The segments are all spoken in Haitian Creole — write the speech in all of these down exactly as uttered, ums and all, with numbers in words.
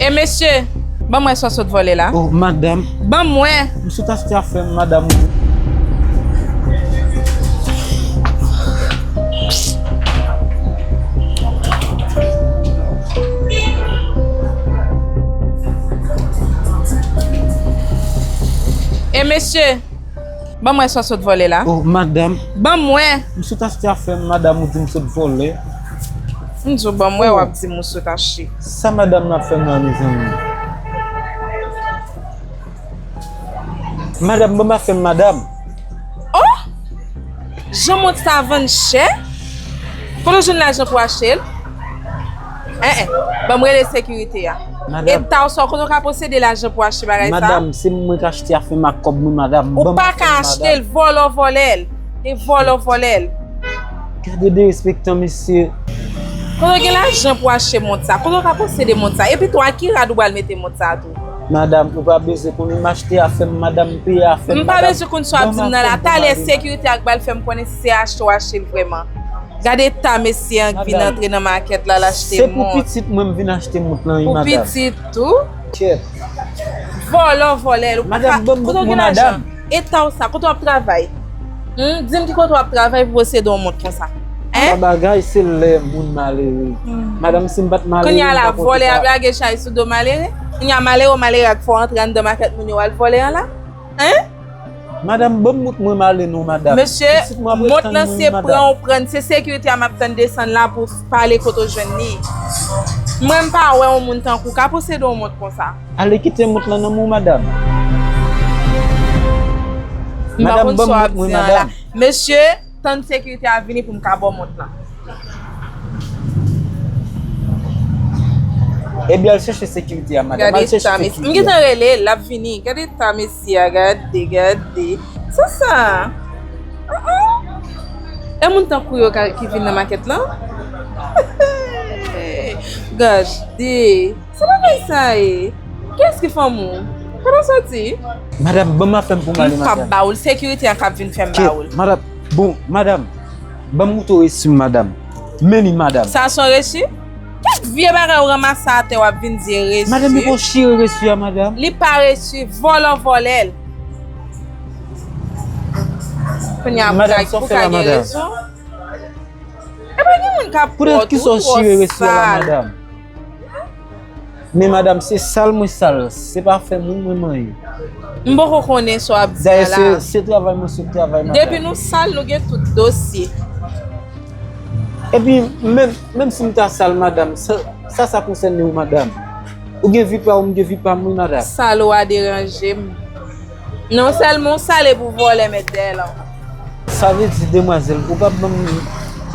E mesye, ban m wè sa w sot vòlè la. Oh, madanm. Ban m wè. M sot achte afè m, madanm. E mesye, ban m wè sa w sot vòlè la. Oh, madanm. Ban m wè. M sot achte afè m, madanm, ou di m sot vòlè. M di w ban m wè, w ap di m ou sot achte. Sa madanm nan ap fè m la, mezanmi? Madanm, ban m afè m, madanm. Oh! Jan mont sa vann chè? Kote w jwenn lajan pou achte l? En, en. Ban m rele sekirite a. Madanm. Eta w sa, kote w ka posede lajan pou achte bagay sa? Madanm, se mwen k achte afè m ak kòb mwen, madanm. Ou pa ka achte l, vòlò vòlè l. E vòlò vòlè l. Gade derespektan mesye. Kote w gen lajan pou achte mont sa? Kote w ka posede mont sa? Epi tou, a ki rad ou pral mete mont sa tou? Madanm, ou pa bezwen konnen m achte afè m, madanm, m peye afè m, madanm. M pa bezwen konn sa w ap di m nan la. Talè sekirite a k pral fè m konnen si se achte w achte l vrèman. Gade eta mesye an k vin antre nan makèt la, l achte mont. Se pou pitit mwen m vin achte mont lan, wi, madanm. Pou pitit tou? Kèt. Vòlò vòlè l. Ou pa ka, kote w gen lajan? Eta w sa, kote w ap travay? Hmm? Di m ki kote w ap travay pou posede yon mont konsa? En? Sa bagay, se lè moun malere. Hmm. Madanm, si m pa t malere, m pa konn sa. Kounye a la, vòlè ap lage chay sou do malere? Kounye a, malere, malere a k fè w antre anndan makèt moun yo al vòlè an la? En? Madanm, ban m mont mwen m ale non, madanm. Mesye, mont lan se pran ou pran, se sekirite a m ap tann desann la pou pale kote w jwenn li. Mwen, m pa wè yon moun tankou w ka posede yon mont konsa. Ale kite mont lan nan men w, madanm. M pa konn sa w ap di an la. Mesye, tann sekirite a vini pou m ka ba w mont lan. Ebyen, al chèche sekirite a, madanm. Al chèche sekirite a. M gentan rele l, l ap vini. Gade eta mesye a, gade, gade. Sa sa? Ah, ah. E moun tankou yo ka, ki vin nan makèt lan? Gade. Sa bagay sa ye? Kiyès ki fanm ou? Kote w soti? Madanm, ban m afè m pou m ale, madanm. M p ap ba ou l, sekirite a k ap vin fè m ba ou l. Kèt, madanm. Bon, madanm, ban m montre w resi m, madanm. Men li, madanm. Sa se yon resi? Kèk vye bagay ou ranmase atè w ap vin di e resi. Madanm, li pa chire resi a, madanm. Li pa resi, vòlò vòlè l. Kounye a pou ka gen rezon. E pa gen moun k ap pran tou twò sal. Men madanm, se sal mwen sal, se pa fè moun mwen manyen. M poko konnen sa w ap di a la. Dayè, se, se travay mwen sot travay, madanm. Depi nou sal, nou gen tout dosye. Epi, menm, menm si m ta sal, madanm, sa, sa, sa konsène w, madanm. Ou gen vi pa w, m gen vi pa m, wi, madanm. Sal ou a deranje m. Non sèlman w sal epi w vòlè mèt dèyè la. Sa vle di, demwazèl, ou p ap ban m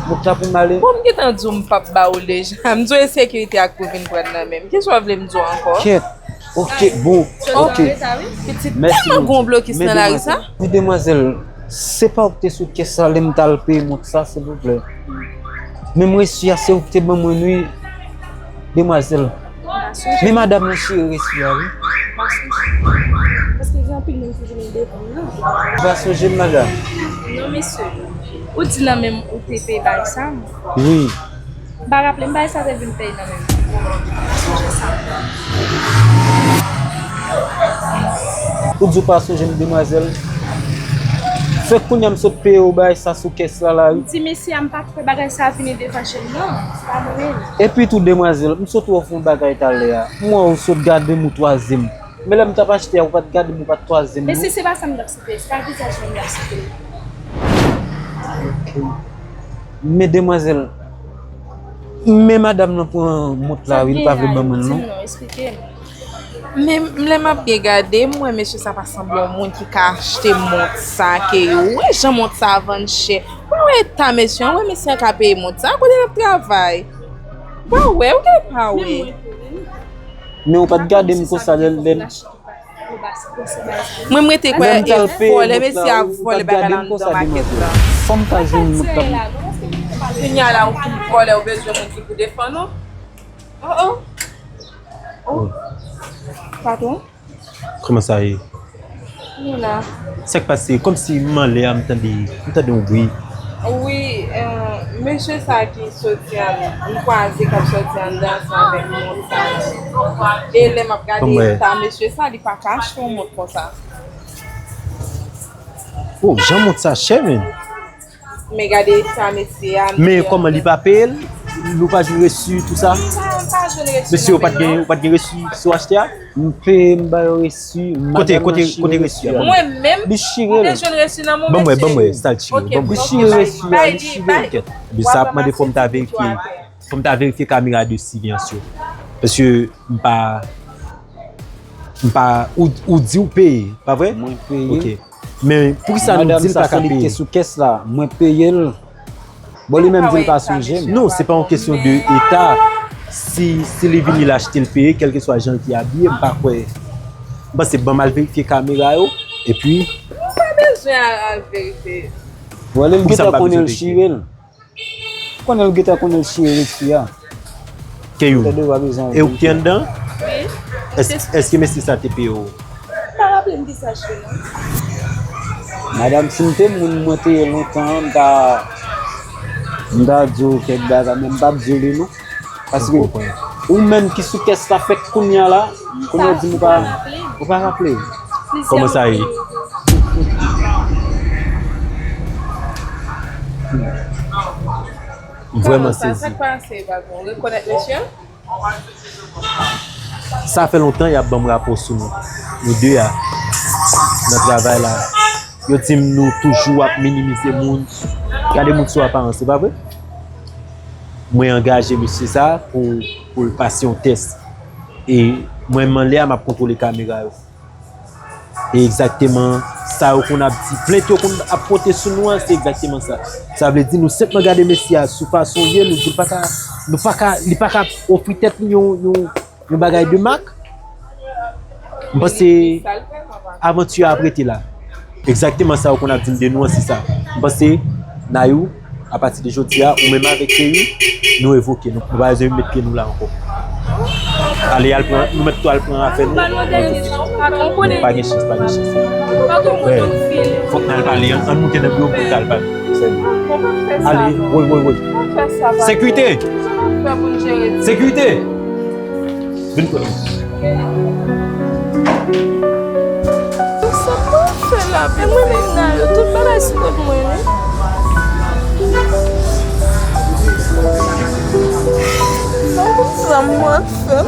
mont la pou m ale? Bon, m gentan di w m p ap ba ou l deja. M di w e sekirite a k pou vin pran l nan men m. Kisa w vle m di w ankò? Kèt. Ok, bon, ok. Pitit tèlman gen yon blokis nan lari sa. Wi, demwazèl, se pa ou ki te sou kès la lè m t al peye mont sa, silvouplè? Men m resi a, se ou ki te ban mwen l, wi, demwazèl. Men madanm nan chire resi a, wi. Paske gen anpil moun ki vini devan m nan. Ou pa sonje m, madanm? Non, mesye. Ou di nan men m ou te peye bagay sa? Wi. M pa raple m bagay sa te vin peye nan men m. M pa sonje sa. Ou di w pa sonje m, demwazèl? Fèk kounye a m sot peye w bagay sa sou kès la, la, wi. M di mesye a m pa kwè bagay sa vini devan je m, non. Se pa mwen menm. Epi tou, demwazèl, m sot wè w fè yon bagay talè a. M wè w sot gade m ou twazyèm. Men lè m t ap achte a, ou pa t gade m, ou pa t twazyèm, non. Mesye, se pa sa m t ap site, se pa vizaj mwen m t ap site. Ok. Men demwazèl, men madanm nan pran mont la, wi, li pa vle ban mwen l, non. Di m non, eksplike m. Men lè m ap byen gade, m wè mesye sa pa sanble yon moun ki ka achte mont sa ke yo. Ou wè jan mont sa vann chè. Ou pa wè eta mesye an, ou wè mesye an ka peye mont sa, kote l ap travay. Ou pa wè, ou gen pa wè. Men ou pa t gade m konsa lè, lè m Mwen, m rete kwè e vòlè, mesye ap vòlè bagay la anndan makèt la. Fò m ta jwenn mont la. Kounye a la, ou fin vòlè, ou bezwen moun ki pou defann ou? Oh, oh. Oh. Patwon? Kòman sa ye? Nou la. Sa k pase? Kòmsi m anlè a, m tande, m tande yon bri. Wi, euh, Mesye sa ki soti an, m kwaze k ap soti anndan ansanm avèk moun sa yo. E lè m ap gade eta mesye sa, li pa ka achte yon mont konsa. Oh, jan mont sa chè, men. Men gade eta mesye a. Men kòman, li pa peye l? Ou pa jwenn resi, tou sa? Mesye, ou pa t gen, ou pa t gen resi sou achte a? M peye, m ba yo resi. Kote, kote, kote resi a? Mwen menm, m te jwenn resi nan men mesye. Ban mwen, ban mwen, sa l chire. Li chire resi a, li chire kèt. Epi sa ap mande fò m ta verifye. Fò m ta verifye kamera de siveyans yo. Paske m pa, m pa, ou, ou di ou peye, pa vre? Mwen peye. Ok. Men poukisa nou di l pa ka peye? Madanm sa se li ki te sou kès la, mwen peye l. Bon, li menm di l pa sonje m. Non, se pa yon kesyon de eta. Si, si li vini l achte l peye, kèlkeswa jan ki abiye, m pa kwè. M panse ban m al verifye kamera yo, epi. Nou pa bezwen al, al verifye. Bon, li gentan konnen l chire l. Konnen l gentan konnen l chire resi a. Keyoun. E ou ki anndan? Wi. Èske mesye sa te peye w? M pa raple m kisa chire non. Madanm, si m te moun mwen te ye lontan, m ta, m ta di w kèk bagay, men m p ap di w li non. Paske ou menm ki sou kès la fèk kounye a la, kounye a w di m ou pa, ou pa raple. Kòman sa ye? M vrèman sezi. Sa k pase, patwon? Ou rekonèt mesye a? Sa fè lontan y ap ban m rapò sou nou, nou de a, nan travay la. Yo di m nou toujou ap minimize moun. Gade moun sou aparans, se pa vre? Mwen angaje mesye sa pou, pou l pase yon tès. E mwen menm lè a m ap kontwole kamera yo. E egzakteman sa yo konn ap di. Plent yo konn ap pote sou nou an, se egzakteman sa. Sa vle di nou senpman gade mesye a sou fason l ye, nou di l pa ka, nou pa ka, li pa ka ofri tèt li yon, yon, yon bagay de mak. M panse avanti a ap rete la. Egzakteman sa yo konn ap di m de nou an, se sa. M panse Nayou, apati de jodi a, ou menm avèk Keyu, nou revoke. Nou, nou pa bezwen met pye nou la ankò. Ale, al pran, nou mèt tou al pran afè nou. Nou pa gen chans, pa gen chans. Fòk n al pale, ann moute nan biwo pou n t al pale. Ale, woy, woy, woy. Sekirite! Sekirite! Vin kote m. Sa m pral fè la, pitit? Mwen menm nan yo, tout bagay sou kont mwen wi. Sa m pral fè?